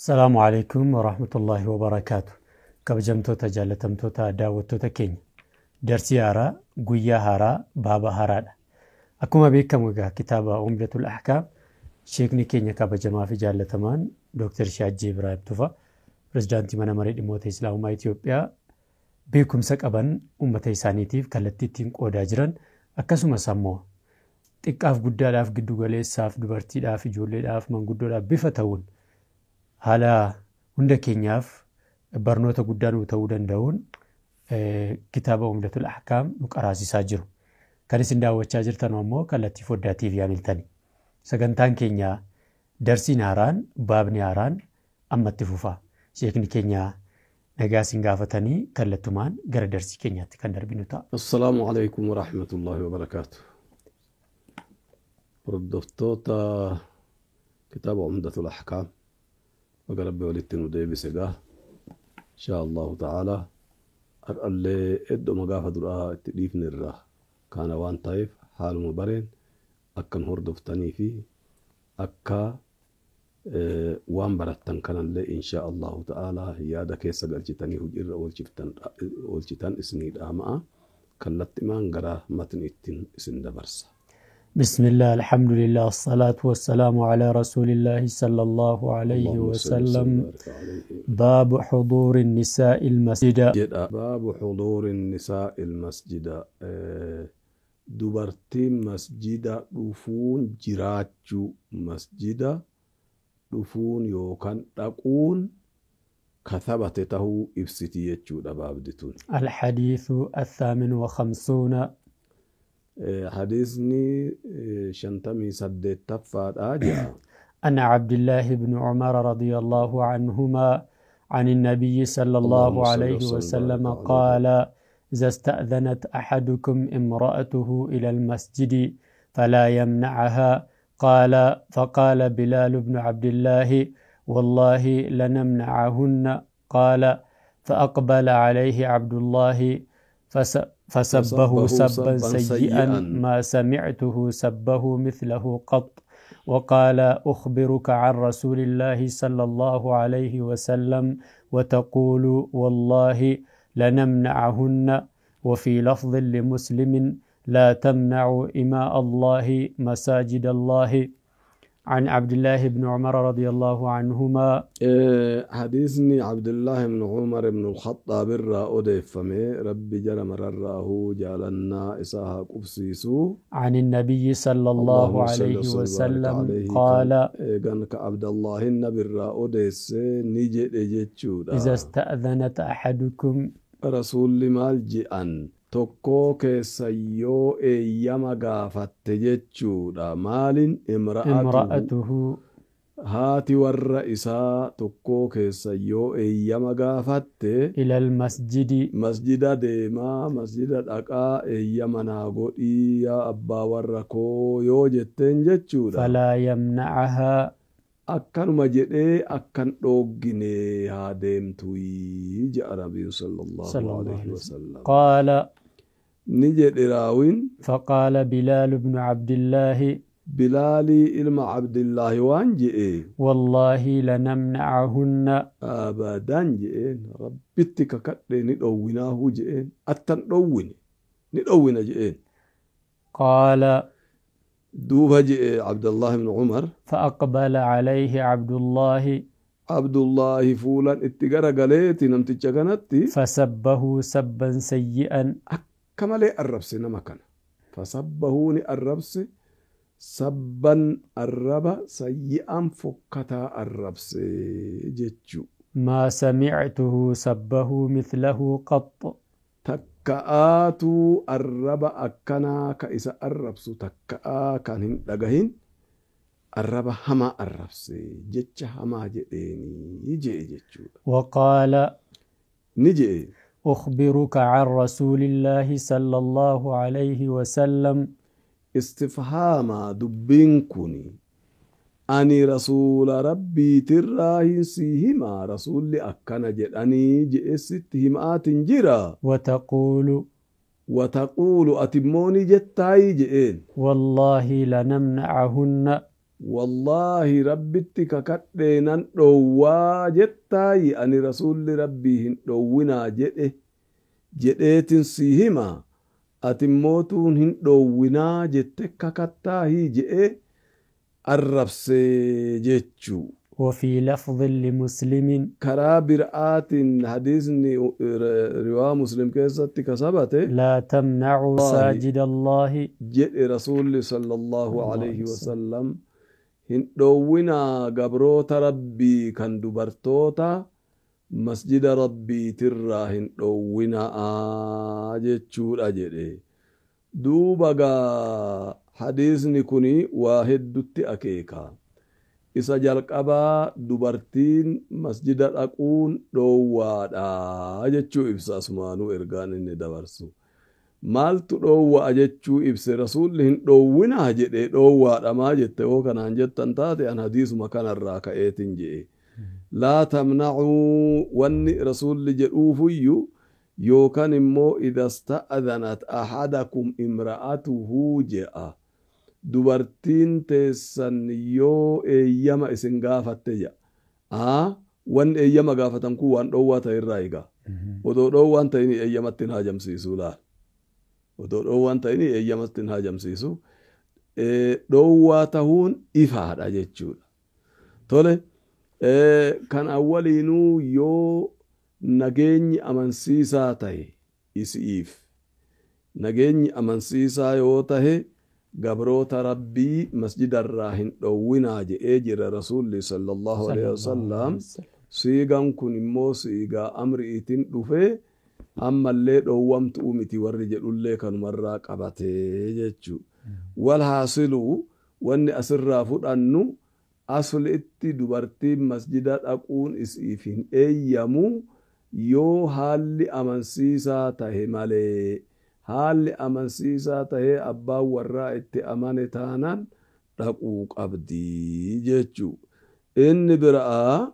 Salaamu alaikum warahmatullaahi wabarakaatu. Kabajamtoota jaalatamtoota daawwattoota keenya. Darsii haaraa, guyyaa haaraa, baaba haaraadha. Akkuma beekamu egaa kitaaba Umdatul Ahkaam sheekni keenya kabajamaa fi jaalatamaan Dr. Shaajii Ibraahim Tufa pirezidaantii mana maree dhimmoota Islaamummaa Itoophiyaa beekumsa qaban uummata isaaniitiif kallattii ittiin qoodaa jiran akkasumas ammoo xiqqaaf guddaadhaaf giddugaleessaaf dubartiidhaaf ijoolleedhaaf manguddoodhaaf bifa ta'uun haala hunda keenyaaf barnoota guddaa nuu ta'uu danda'uun kitaaba Umdatul Ahkaam nu qaraasisaa jiru. Kan isin daawwachaa jirtan ammoo kallattii foddaa TV yaamiltani. Sagantaan keenya darsiin haaraan baabni haaraan ammatti fufa. Sheekni keenya nagaa isin gaafatanii kallattumaan gara darsii keenyaatti kan darbinu ta'a. Assalaamu alaikum warahmatullaahi wabarakaatu. Hordoftoota kitaaba Umdatul Ahkaam baga Rabbi walitti nu deebise gaa insha Allahu ta'ala har'allee idduma gaafa duraa itti dhiifne irraa kaana waan ta'eef haaluma bareen akka nu hordoftanii fi akka waan barattan kanallee insha Allahu ta'ala yaada keessa galchitanii hojiirra oolchitan isinii dhaama'a kallattimaan gara matni ittiin isin dabarsa. بسم الله الحمد لله الصلاة والسلام على رسول الله صلى الله عليه اللهم صل وسلم وسلم وبارك عليه. باب حضور النساء المسجد jedha baabu xuduuri nisaa ilmasjida dubartiin masjida dhufuun jiraachuu masjida dhufuun yookaan dhaquun kathabate tahuu ibsiti jechuudha baabdi tun. الحديث الثامن وخمسون Hadiisni 58ffaadha jedha. أن عبد الله بن عمر رضي الله عنهما عن النبي صلى الله اللهم صل عليه وسلم وسلم وبارك عليه. قال إذا استأذنت أحدكم امرأته إلى المسجد فلا يمنعها قال فقال بلال بن عبد الله والله لنمنعهن قال فأقبل عليه عبد الله فسبه فسبه سبا سبا سيئا سيئا. ما سمعته سبه مثله قط وقال أخبرك عن رسول الله صلى الله عليه وسلم وتقول والله لنمنعهن وفي لفظ لمسلم لا تمنع إماء الله مساجد الله عن عبد الله بن عمر رضي الله عنهما Hadiisni Abdullahi ibn Umar ibn al-Khattaab irraa odeeffame Rabbi jala mararraahu jaalannaa isaa haa qubsiisu. عن النبي صلى الله اللهم صل عليه وسلم وبارك وسلم عليه قال eegan ka Abdallahi nabi irraa odeesse ni jedhe jechuudha. إذا استأذنت أحدكم Rasuulli maal je'an tokkoo keessa yoo eeyyama gaafatte jechuudha. Maalin imra'atuhu امرأته haati warra isaa tokkoo keessa yoo eeyyama gaafatte إلى المسجد masjida deemaa masjida dhaqaa eeyyama naa godhii yaa abbaa warra koo yoo jetteen jechuudha. فلا يمنعها Akkanuma jedhee akkan dhooggine haa deemtuyi jedha Nabiin sallallahu صلى الله alaihi عليه وسلم. wasallam. قال Ni jedhe raawin فقال بلال بن عبد الله Bilaalii ilma Abdillaahi waan je'e والله لنمنعهن abadan je'een rabbitti kakadhe ni dhowwinaahu je'een attan dhowwine ni dhowwina je'een. قال Duuba je'e Abdullahi ibn Umar فأقبل عليه عبد الله Abdullaahi fuulan itti garagaleeti namticha kanatti فسبه سبا سيئا akka malee arrabse nama kana. Fasabbahuu ni arrabse sabban arraba sayyi'an fokkataa arrabse jechuu. ما سمعته سبه مثله قط Takka'aatuu arraba akkanaa ka isa arrabsu takka'aa kan hin dhagahin arraba hamaa arrabse jecha hamaa jedheenii je'e jechuudha. وقال Ni je'e أخبرك عن رسول الله صلى الله عليه وسلم istifhaamaa dubbiin kun ani rasuula rabbiitirraa hin sii himaa rasuulli akkana jedhanii je'e sitti himaatin jira. وتقول Wataquulu ati immoo ni jettaayi je'een والله لنمنعهن Wallaahi rabbitti kakadhee nan dhoowwaa jettaayi ani rasuulli rabbii hin dhoowwinaa jedhe jedheetin sii hima ati mootuun hin dhoowwinaa jette kakattaahii jedhee arrabsee jechuu. وفي لفظ لمسلم Karaa biraatiin hadiisni riwaa Muslim keessatti kasabate لا تمنعوا الله. مساجد الله jedhe rasuulli sallallahu الله alayhi عليه wasallam hin dhoowwinaa gabroota rabbii kan dubartoota masjida rabbiitirraa hin dhoowwinaa jechuudha jedhe. Duuba gaa hadiisni kun waa heddutti akeeka. Isa jalqabaa dubartiin masjida dhaquun dhoowwaadha jechuu ibsa asumaanuu ergaan inni dabarsu. Maaltu dhoowwa'a jechuu ibse rasuulli hin dhoowwinaa jedhe dhoowwaadha maa jette yoo kanaan jettan taate an hadiisuma kanarraa ka'eetin jedhe. Laa tamnacuu wanni rasuulli jedhuufuyyu yookaan immoo idha sta'adhanat ahadakum imra'atuhu je'a. Dubartiin teessan yoo eeyyama isin gaafatte jedha. Aa wanni eeyyama gaafatan kun waan dhoowwaa ta'e irraa egaa. Odoo dhoowwaan ta'in eeyyamatti hin haajamsiisu laal. Odoo dhoowwaan ta'in eeyyamatti hin haajamsiisu. Dhoowwaa tahuun ifaadha jechuudha. Tole kan awwaliinuu yoo nageenyi amansiisaa tahe isi'iif nageenyi amansiisaa yoo tahe gabroota rabbii masjidarraa hin dhoowwinaa jedhee jira rasuulli sallallahu alaihi wasallam. Siigaan kun immoo siigaa amri'iitiin dhufee ammallee dhoowwamtuu miti warri jedhullee kanumarraa qabatee jechuu. Walhaasiluu wanni asirraa fudhannu aslitti dubartiin masjida dhaquun isiif hin eeyyamu yoo haalli amansiisaa tahe malee. Haalli amansiisaa tahee abbaan warraa itti amane taanaan dhaquu qabdii jechuu. Inni biraa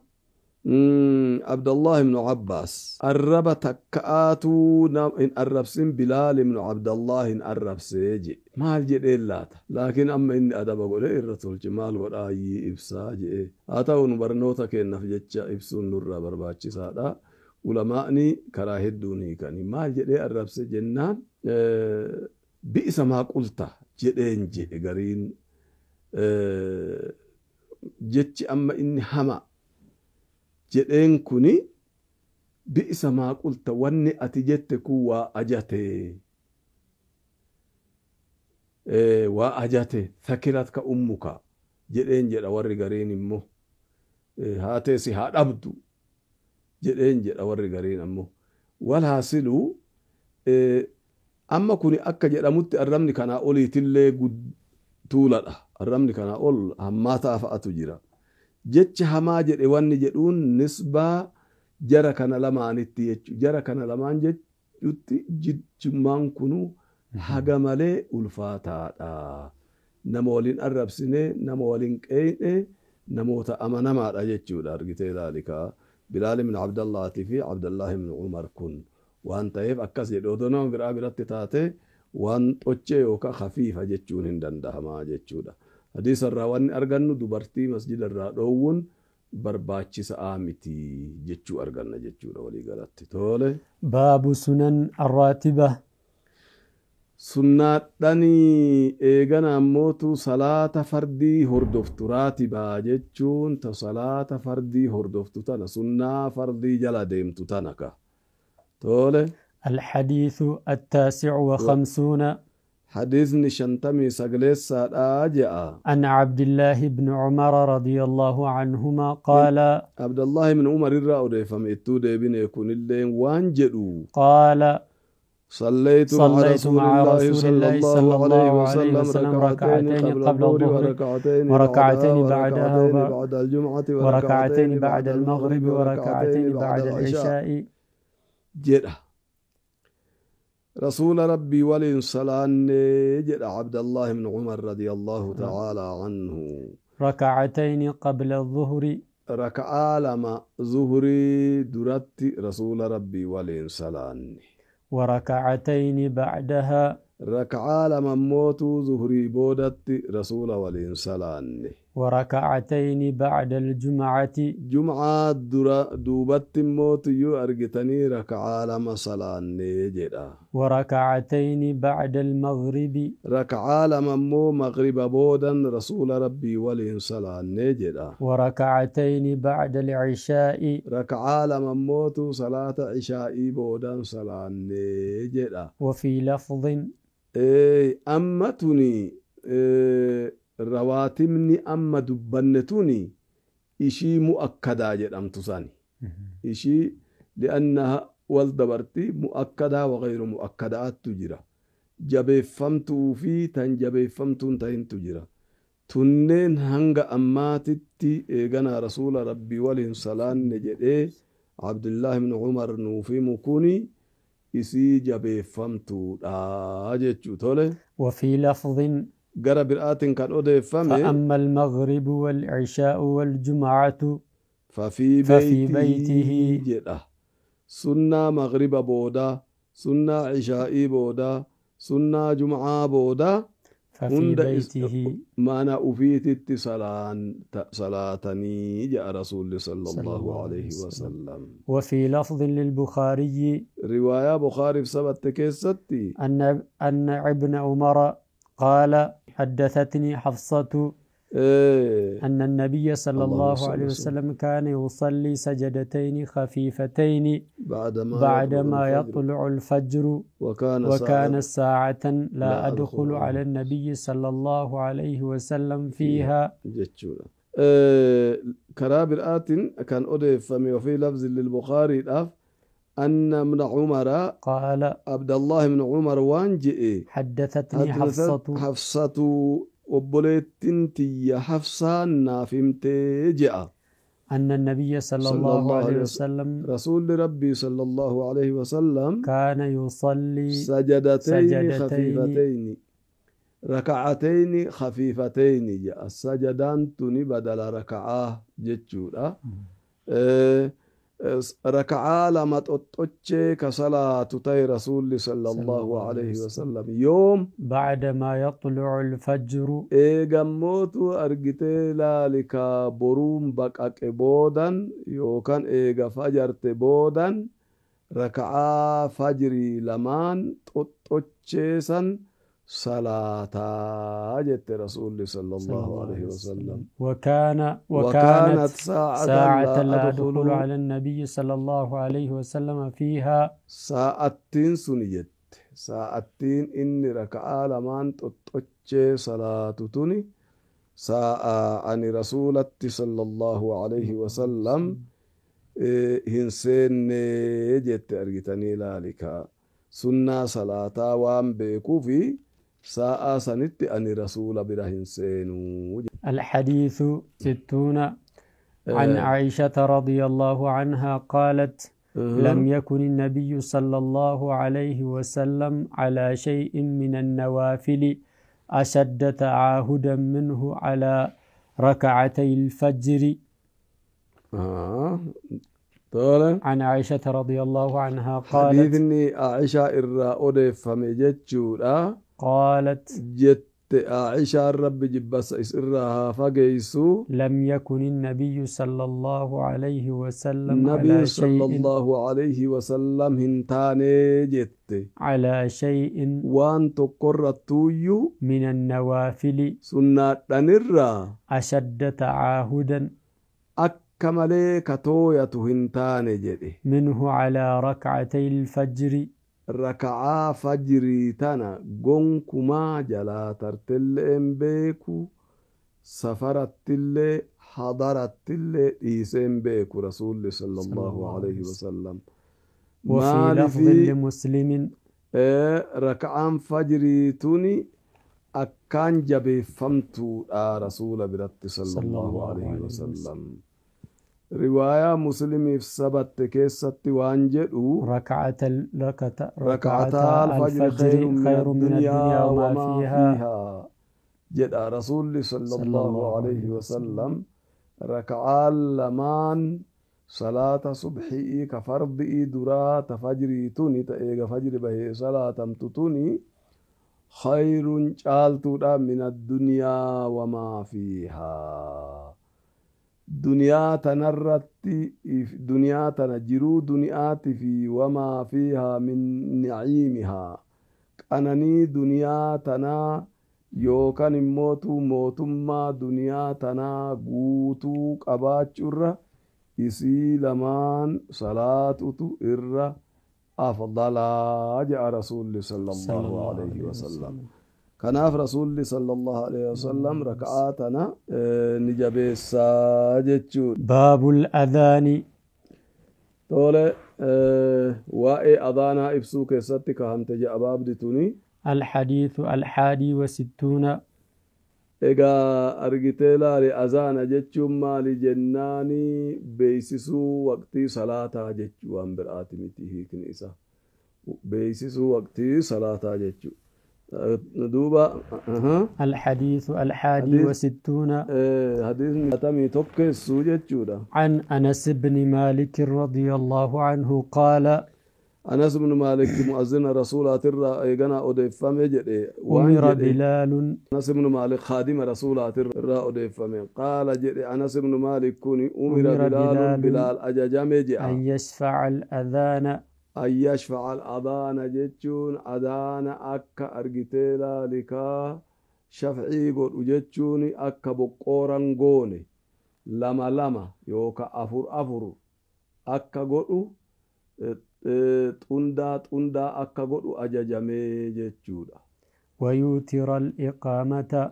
Abdallah ibnu Abbaas arraba takka'aatuu hin arrabsin Bilaal ibnu Abdallah hin arrabsee jedhe. Maal jedheen laata? Laakiin amma inni adaba godhe irra tolche maal godhaa ayyii ibsaa jedhe. Haa ta'u nu barnoota kennaaf jecha ibsuun nurraa barbaachisaadha. Ulamaa'ni karaa hedduun hiikani. Maal jedhee arrabse jennaan bi'isa maa qulta jedheen jedhe gariin jechi amma inni hama jedheen kuni bi'isa maa qulta wanni ati jette kun waa ajate waa ajate thakilat ka ummuka jedheen jedha warri gariin immoo haateesi haa dhabdu jedheen jedha warri gariin ammoo. Walhaasiluu amma kuni akka jedhamutti arrabni kanaa oliitillee tuuladha. Arrabni kanaa ol hammaataa fa'atu jira. Jecha hamaa jedhe wanni jedhuun nisbaa jara kana lamaanitti jechuudha. Jara kana lamaan jechuutti jijjummaan kunu haga malee ulfaataadha. Nama waliin arrabsine, nama waliin qeeyne, namoota amanamaadha jechuudha argitee ilaalikaa. Bilaal ibn Abdallaatii fi Abdallah ibn Umar kun waan ta'eef akkas jedhe odoo nama biraa biratti taate waan xochee yookaan hafiifa jechuun hin danda'amaa jechuudha. Hadiisa irraa wanni argannu dubartii masjida irraa dhoowwuun barbaachisaa miti jechuu arganna jechuudha walii galatti. Tole. باب سنن الراتبة. Sunnaadhanii eegana ammootu salaata fardii hordoftu raatibaa jechuun ta salaata fardii hordoftu tana sunnaa fardii jala deemtu tana ka. Tole. الحديث 59 حديثني شنتمي سجلس آجاء. عن عبد الله بن عمر رضي الله عنهما قال عبد الله بن عمر الرأي فمئتو ديبين يكون اللين وانجلو قال صليت مع رسول الله صلى الله عليه وسلم ركعتين قبل الظهر وركعتين بعدها بعد الجمعة وركعتين بعد المغرب وركعتين بعد العشاء جدا رسول ربي ولي صلان جد عبد الله بن عمر رضي الله تعالى عنه ركعتين قبل الظهر ركعة لما ظهري درت رسول ربي ولي صلان وركعتين بعدها ركعة لما موت ظهري بودت رسول ولي صلان وركعتين بعد الجمعة. Jumcaa dura duubatti immootuyyuu argitanii raka'aa lama salaannee jedha. وركعتين بعد المغرب. Raka'aa lama immoo magriba boodan rasuula rabbii waliin salaannee jedha. وركعتين بعد العشاء. Raka'aa lama immootu salaata ishaa'ii boodan salaannee jedha. وفي لفظ Amma tuni rawaatimni amma dubbanne tuni ishii mu'akkadaa jedhamtu sani. Ishii li'annaha wal dabarti mu'akkadaa wa ghayru mu'akkadaattu jira. Jabeeffamtuu fi tan jabeeffamtuun tahintu jira. Tunneen hanga ammaatitti eeganaa rasuula rabbii waliin salaanne jedhee Abdullahi ibn Umar nuuf himu kuni isii jabeeffamtuudha jechuu tole. وفي لفظ Gara biraatiin kan odeeffame فأما المغرب والعشاء والجمعة ففي ففي بيته بيته jedha. Sunnaa magriba booda, sunnaa ishaa'ii booda, sunnaa jumcaa booda ففي hunda بيته mana ufiititti salaatanii jedha rasuulli صلى sallallahu الله عليه alayhi وسلم. wasallam. وفي لفظ للبخاري Riwaayaa Bukaariif sabatte keessatti أن ابن عمر قال حدثتني حفصة أن النبي صلى اللهم الله صل عليه وسلم. وسلم كان يصلي سجدتين خفيفتين بعدما بعدما يطلع الفجر يطلع الفجر وكان وكان ساعة ساعة لا لا أدخل أدخل على النبي صلى الله عليه وسلم فيها jechuudha. Karaa biraatiin kan odeeffame وفي لفظ للبخاري أن ابن عمر قال عبد الله بن عمر waan je'e حدثتني حفصة حفصة obboleettiin tiyya Hafsaan naaf himtee je'a. أن النبي صلى صلى الله الله عليه عليه وسلم Rasuulli Rabbii sallallahu alayhi wasallam كان يصلي سجدتين سجدتين خفيفتين ركعتين خفيفتين jedha. Sajadaan tuni badala raka'aa jechuudha. Raka'aa lama xoxxochee ka salaatu ta'e rasuulli sallallahu alayhi wasallam yoom بعدما يطلع الفجر eegammootu argitee laalikaa boruun baqaqe boodan yookaan eega fajarte boodan raka'aa fajrii lamaan xoxxocheesan salaataa jette rasuulli sallallahu alayhi wasallam. وكان وكانت وكانت ساعة ساعة لا لا أدخل أدخل على النبي صلى الله عليه وسلم فيها Sa'attiin suni jette. Sa'attiin inni raka'aa lamaan xoxxochee salaatu tuni sa'a ani rasuulatti sallallahu alayhi wasallam hin seenne jette argitanii ilaalikaa. Sunnaa salaataa waan beekuufi sa'a sanitti ani rasuula bira hin seenuu. الحديث 60 عن عائشة رضي الله عنها قالت لم يكن النبي صلى الله عليه وسلم على شيء من النوافل أشد تعاهدا منه على ركعتي الفجر. Tole. عن عائشة رضي الله عنها قالت Hadiisni Aishaa irraa odeeffame jechuudha. قالت Jette Aishaan rabbi jibbasa isirraa haa fageessu. لم يكن النبي صلى الله عليه وسلم على Nabiin شيء sallallahu alayhi wasallam hin taane jette. على شيء Waan tokkorrattuuyyuu من النوافل sunnaadhanirraa أشد تعاهدا akka malee ka tooyatu hin taane jedhe. منه على ركعتي الفجر Raka'aa fajrii tana gonkumaa jalaa tartellee hin beeku, safarattillee hadarattillee dhiisee hin beeku rasuulli sallallahu alayhi wasallam. وفي لفظ Maalifi لمسلم raka'aan fajrii tuni akkaan jabeeffamtuudha rasuula biratti sallallahu alayhi wasallam. Riwaayaa Muslimiif sabatte keessatti waan jedhu ركعتا ركعتا الفجر الفجر خير من خير من الدنيا الدنيا وما وما فيها فيها jedha rasuulli صلى sallallahu الله alayhi عليه wasallam. وسلم. Raka'aan lamaan salaata subxi'ii ka fardi'ii duraa ta fajrii tuni ta eega fajri bahee salaatamtu tuni Khayrun caaltuudha min addunyaa wamaa fiihaa. Duniyaa tanarratti, duniyaa tana jiruu duniyaati fi wamaa fiihaa min naciimihaa, qananii duniyaa tanaa yookaan immootu mootummaa duniyaa tanaa guutuu qabaachuurra isii lamaan salaatutu irra afdalaa jedha Rasuulli sallallahu alaihi wasallam. Kanaaf Rasuulli sallallahu alaihi wasallam raka'aa tana ni jabeessaa jechuudha. باب الأذان. Tole, waa'ee adaanaa ibsuu keessatti kahamte je'a baabdi tuni. الحديث 61. Egaa argitee laali, azaana jechuun maali jennaani, beeksisuu waqtii salaataa jechuu, waan biraati miti. Hiikni isa beeksisuu waqtii salaataa jechuu duuba. الحديث الحادي حديث وستون. Hadiisni 61 jechuudha. عن أنس بن مالك رضي الله عنه قال: Anas ibn Maalik mu'azzina rasuulaatirraa eeganaa odeeffame jedhe waan أمر jedhe بلال Anas ibn Maalik khaadima rasuulaatirraa odeeffame, qaala jedhe, Anas ibn Maalik kun umira أمر Bilaalun بلال Bilaal ajajame je'a أن يشفع الأذان. An yashfaca al-adaana jechuun adaana akka argitee laalikaa shafcii godhu jechuun akka boqqooran goone, lama lama yooka afur afur akka godhu, xundaa xundaa akka godhu ajajamee jechuudha. ويوتر الإقامة.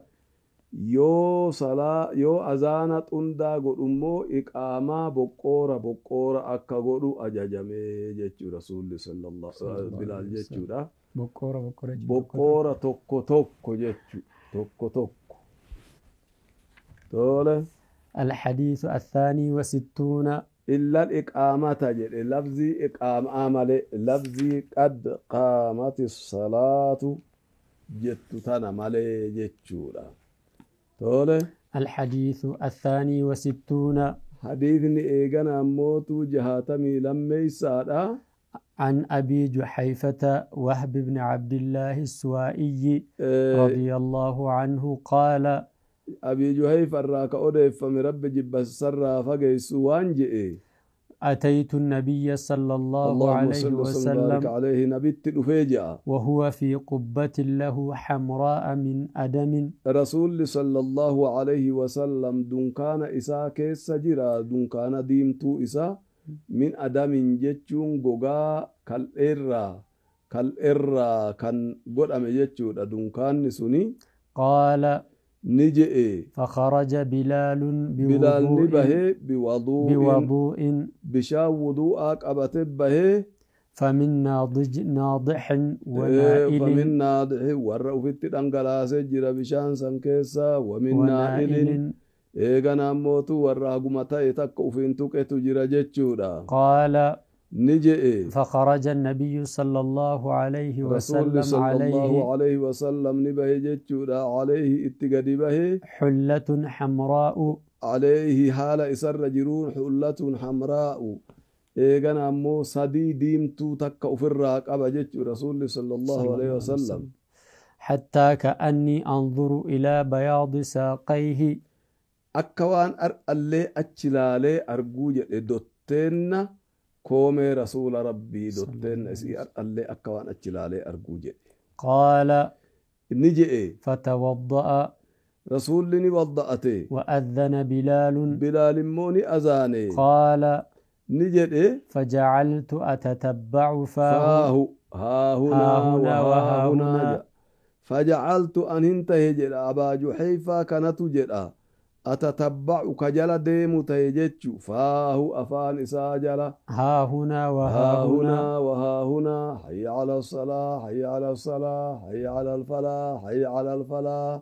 Yoo salaa yoo azaana xundaa godhu immoo iqaamaa boqqoora boqqoora akka godhu ajajamee jechuudha Rasuulli sallallahu صلى الله Bilaal عليه وسلم. jechuudha. Boqqoora boqqoora jechuun tokko tokko. Boqqoora tokko tokko jechu, tokko tokko. Tole. الحديث 62. Illa iqaamata jedhe, lafzii iqaamaa malee, lafzii qad qaamati salaatu jettu tana malee jechuudha. Tole. الحديث 62. Hadiisni eegana ammootu 62-dha. عن أبي جحيفة وهب بن عبد الله السوائي رضي الله عنه قال: Abii Juhayfa irraa ka odeeffame, Rabbi jibbasarraa fageessu, waan je'e: أتيت النبي صلى الله اللهم عليه صل وسلم وبارك وسلم عليه, nabitti dhufee je'a. وهو في قبة له حمراء من أدم. Rasuulli sallallahu alayhi wasallam dunkaana isaa keessa jira, dunkaana diimtuu isaa, min adamin jechuun gogaa kal'eerraa kan godhame jechuudha dunkaanni suni. قال: Ni je'e: فخرج بلال Bilaal ni بوضوء bahee, biwaduu'in بوضوء bishaan wuduu'aa qabate bahee. فمن ناضح ونائل فمن naadixi, warra ufitti dhangalaasee jira bishaan san keessa, ومن naa'ilin ونائل eegana ammootu warra haguma ta'e takka ufiin tuqetu jira jechuudha. قال: Ni je'e: فخرج النبي صلى الله عليه Rasuulli وسلم sallallahu عليه alayhi wasallam ni bahe jechuudha, alayhi itti gadi bahe. حلة حمراء. Alayhi haala isarra jiruun, hullatun hamraa'u, eegana ammoo sadii diimtuu takka ufirraa qaba jechuu Rasuulli sallallahu صلى alayhi الله عليه wasallam. وسلم حتى كأني أنظر إلى بياض ساقيه. Akka waan ar'allee achi laalee arguu jedhe, dotteenna koomee rasuula Rabbii صلى الله dotteenna عليه isii وسلم. Ar'allee akka waan achi laalee arguu jedhe. قال: Ni je'e: فتوضأ. Rasuulli ni wadda'ate. وأذن بلال. Bilaal immoo ni azaane. قال: Ni jedhe: فجعلت أتتبع فاه فاه هاهنا هاهنا وهاهنا وهاهنا. فجعلت an hin tahe jedha, Abaa Juhayfaa kanatu jedha, atatabba'u ka jala deemu tahe jechu, faahu afaan isaa jala. هاهنا وهاهنا. هاهنا وهاهنا، حي على الصلاة، حي على الصلاة، حي على الفلاح، حي على الفلاح,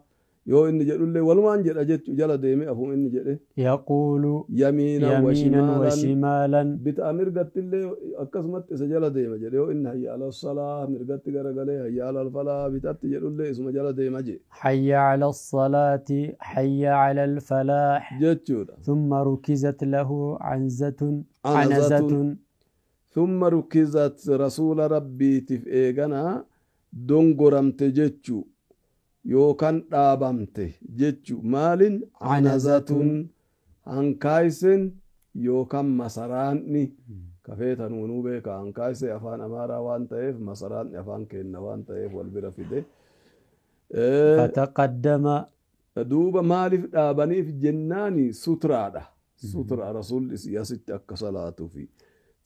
yoo inni jedhullee walumaan jedha jechu, jala deeme afum inni jedhe. يقول يمينا يمينا وشمالا وشمالا. Bitaa mirgattillee akkasumatti isa jala deema jedhe. Yoo inni hayya ala salaa mirgatti garagalee, hayya ala falaa bitatti jedhullee isuma jala deema jedhe. حي على الصلاة، حي على الفلاح. Jechuudha. ثم ركزت له عنزة عنزة. عنزة. ثم ركزت, rasuula Rabbiitiif eeganaa Dongoramte jechu yookaan dhaabamte jechu maalin anazatun hankaayisen yookaan masaraanni kafeetanuunuu beeka hankaayise afaan amaaraa waan ta'eef masaraanni afaan keenna waan ta'eef wal bira fide. Fataqaddama. Duuba maaliif dhaabaniif jennaani sutraadha. Sutra rasuulli asitti akka salaatuufi.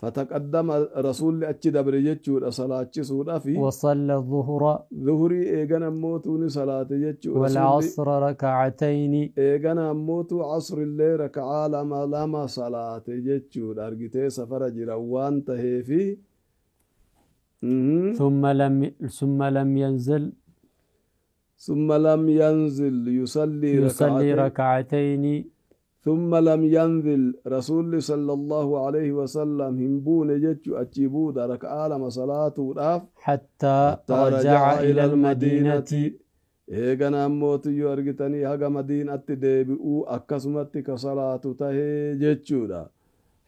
فتقدم رسول أتش دبر يجود صلاة سورة في وصلى الظهر ظهري إيجانا موتوني صلاة يجود والعصر ركعتين إيجانا موتو عصر اللي ركعة لما لما صلاة يجود أرجتي سفر جروان تهيفي ثم لم ينزل ثم لم ينزل يصلي ركعتين ثم لم ينزل رسول صلى الله عليه وسلم همبون جتشو أتشيبو ركعة لما صلاة وراف حتى رجع إلى المدينة إيغانا موتيو أرغتني هغا مدينة ديبئو أكسمتك كصلاة تهي جتشو دا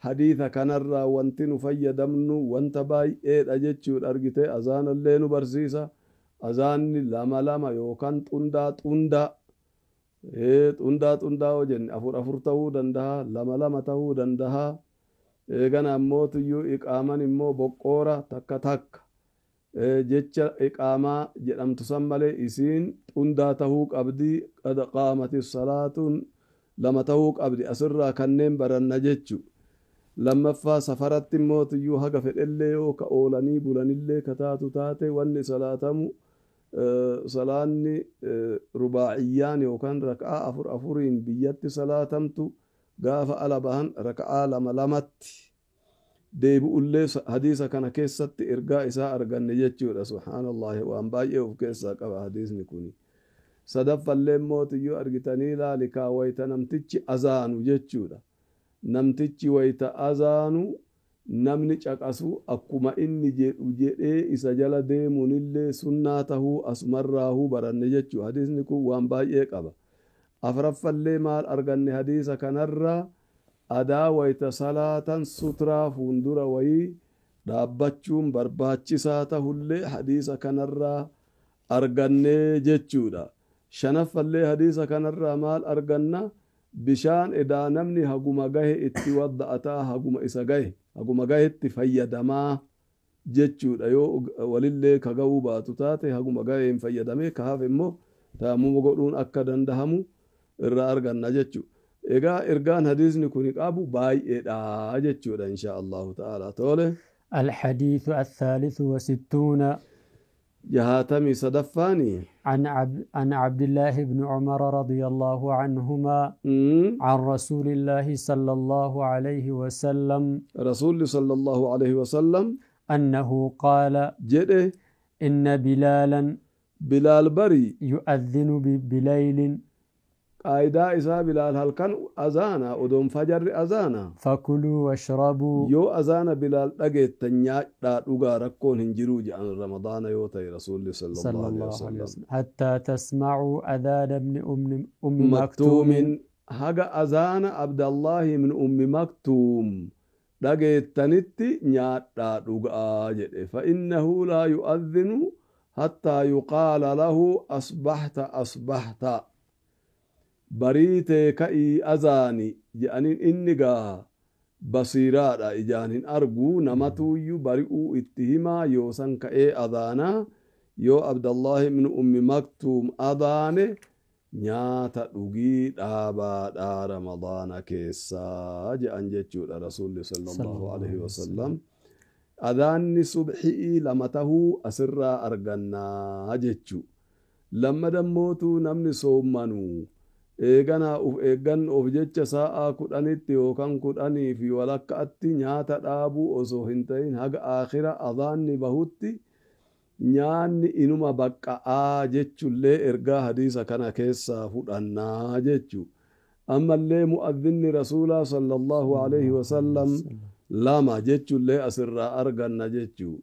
حديث كنرى وانتن فيدمنو وانت باي إيد أجتشو أرغتي أزان اللين برسيسا أزان لما لما يوكان تندا تندا xundaa yoo jenne afur afur ta'uu danda'a lama lama ta'uu danda'a eegana ammootiyyuu iqaaman immoo boqqoora takka takka jecha iqaamaa jedhamtu san malee isiin xundaa ta'uu qabdi qad qaamati salaatuun lama ta'uu qabdi asirraa kanneen baranna jechu lammaffaa safaratti immootiyyuu haga fedhellee yoo ka oolanii bulanillee ka taatu taate wanni salaatamu salaanni rubaaciyyaan yookaan raka'aa afur afuriin biyyatti salaatamtu gaafa ala bahan raka'aa lama lamatti deebi'ullee hadiisa kana keessatti ergaa isaa arganne jechuudha. Subhaanallahi waan baay'ee of keessaa qaba hadiisni kuni. Sadaffallee mootiyyuu argitanii laalikaa wayita namtichi azaanu jechuudha. Namtichi wayita azaanu namni caqasu akkuma inni jedhu jedhee isa jala deemuunillee sunnaa tahuu asumarraahuu baranne jechuu hadiisni kun waan baay'ee qaba. Afraffallee maal arganne hadiisa kanarraa adaa wayita salaatan sutraa fuundura wayii dhaabbachuun barbaachisaa tahullee hadiisa kanarraa arganne jechuudha. Shanaffallee hadiisa kanarraa maal arganna bishaan edaa namni haguma gahe itti wadda'ataa haguma isa gahe haguma gahetti fayyadamaa jechuudha. Yoo walillee ka ga'uu baatu taate haguma gaheen fayyadamee ka hafe immoo tayammuma godhuun akka dandahamu irraa arganna jechuudha. Egaa ergaan hadiisni kun qabu baay'eedha jechuudha insha Allahu ta'ala. Tole. الحديث 63 جهاتمي صدفاني عن عبد الله بن عمر رضي الله عنهما عن رسول الله صلى الله عليه وسلم رسول صلى الله عليه وسلم أنه قال جده إن بلالا بلال بري يؤذن بليل قايدا إسا بلال هل كان أذانا ودوم فجر أذانا فكلوا واشربوا يو أذانا بلال أجيت تنيا لا ركون هنجروج عن رمضان يوتي رسول صلى الله عليه وسلم حتى تسمعوا أذان ابن أم مكتوم هجا أذان عبد الله من أم مكتوم لقيت تنتي نيا لا فإنه لا يؤذن حتى يقال له أصبحت أصبحت bariitee ka'ii azaani jedhaniin inni gaa basiiraadha ijaan hin arguu namatuuyyuu bari'uu itti himaa yoo san ka'ee azaanaa yoo Abdallahi ibn Ummi Maktuum azaane nyaata dhugii dhaabaadhaa Ramadaana keessaa jedhan jechuudha Rasuulli sallallahu alaihi wasallam. Azaanni subxi'ii lama tahuu asirraa argannaa jechuu. Lamma dammootuu namni soommanuu eeganaa uf eeggannoof jecha sa'aa 10tti yookaan 10 fi walakkaatti nyaata dhaabuu osoo hin ta'in haga aakhira azaanni bahutti nyaanni inuma baqqa'aa jechuullee ergaa hadiisa kana keessaa fudhannaa jechuu. Ammallee mu'adhinni rasuulaa sallallahu alaihi wasallam lama jechuullee asirraa arganna jechuu.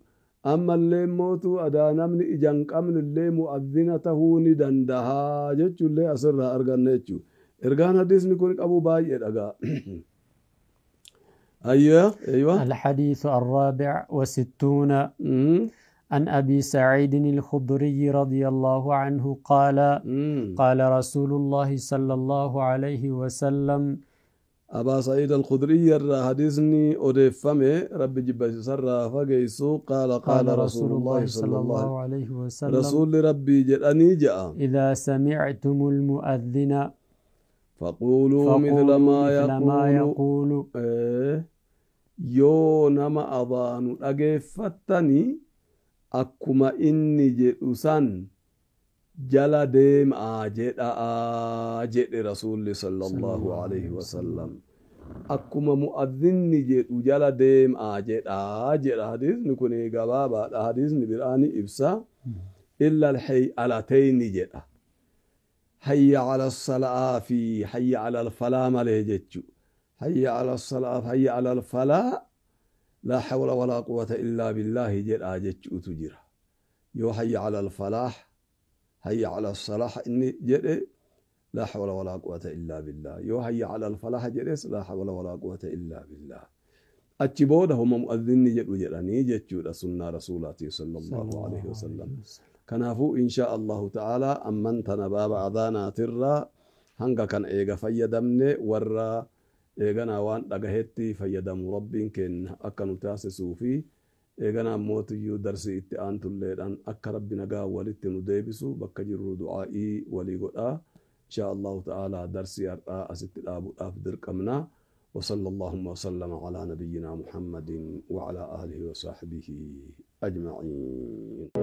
Ammallee mootuu adaa namni ija hin qabnellee mu'adhina tahuu ni dandahaa jechuullee asirraa arganna jechuu. Ergaan hadiisni kun qabu baay'ee dhagaa. أيوة أيوة. الحديث 64 عن أبي سعيد الخضري رضي الله عنه قال قال رسول الله صلى الله عليه وسلم أبا سعيد الخدري حديثني أدفمي ربي جبس سر فقيسو قال قال رسول الله صلى الله عليه وسلم رسول ربي جلني جاء إذا سمعتم المؤذن فقولوا مثل ما يقول yoo nama adhaanu dhageeffattanii akkuma inni jedhu san jala deemaa jedhaa jedhe rasuulli sallallahu alaihi wasallam. Akkuma mu'adhinni jedhu jala deemaa jedhaa jedha. Hadiisni kun gabaabaadha. Hadiisni biraani ibsa. Illa alhayyalatayni jedha. Hayya ala salaa fi hayya ala alfalaa malee jechu. Hayya ala salaa hayya ala alfalaa laa hawla walaa quwwata illaa billaahi jedhaa jechuutu jira. Yoo hayya ala alfalaah hayya ala salaah inni jedhe laa hawla walaa quwwata illaa billah. Yoo hayya ala alfalaah jedhes laa hawla walaa quwwata illaa billah. Achi booda homa mu'adhinni jedhu jedhanii jechuudha sunnaa rasuulaatii sallallahu alaihi wasallam. Kanaafuu insha Allahu ta'ala amman tana baaba adhaanaatirraa hanga kan eega fayyadamne warra eeganaa waan dhagahetti fayyadamu rabbiin kenna akka nu taasisuu fi eeganaa mootiyyuu darsii itti aantulleedhaan akka rabbi nagaa walitti nu deebisu bakka jirru du'aa'ii walii godhaa. Insha Allahu ta'ala darsii har'aa asitti dhaabuudhaaf dirqamna. وصلى اللهم وسلم على نبينا محمد وعلى آله وصحبه أجمعين.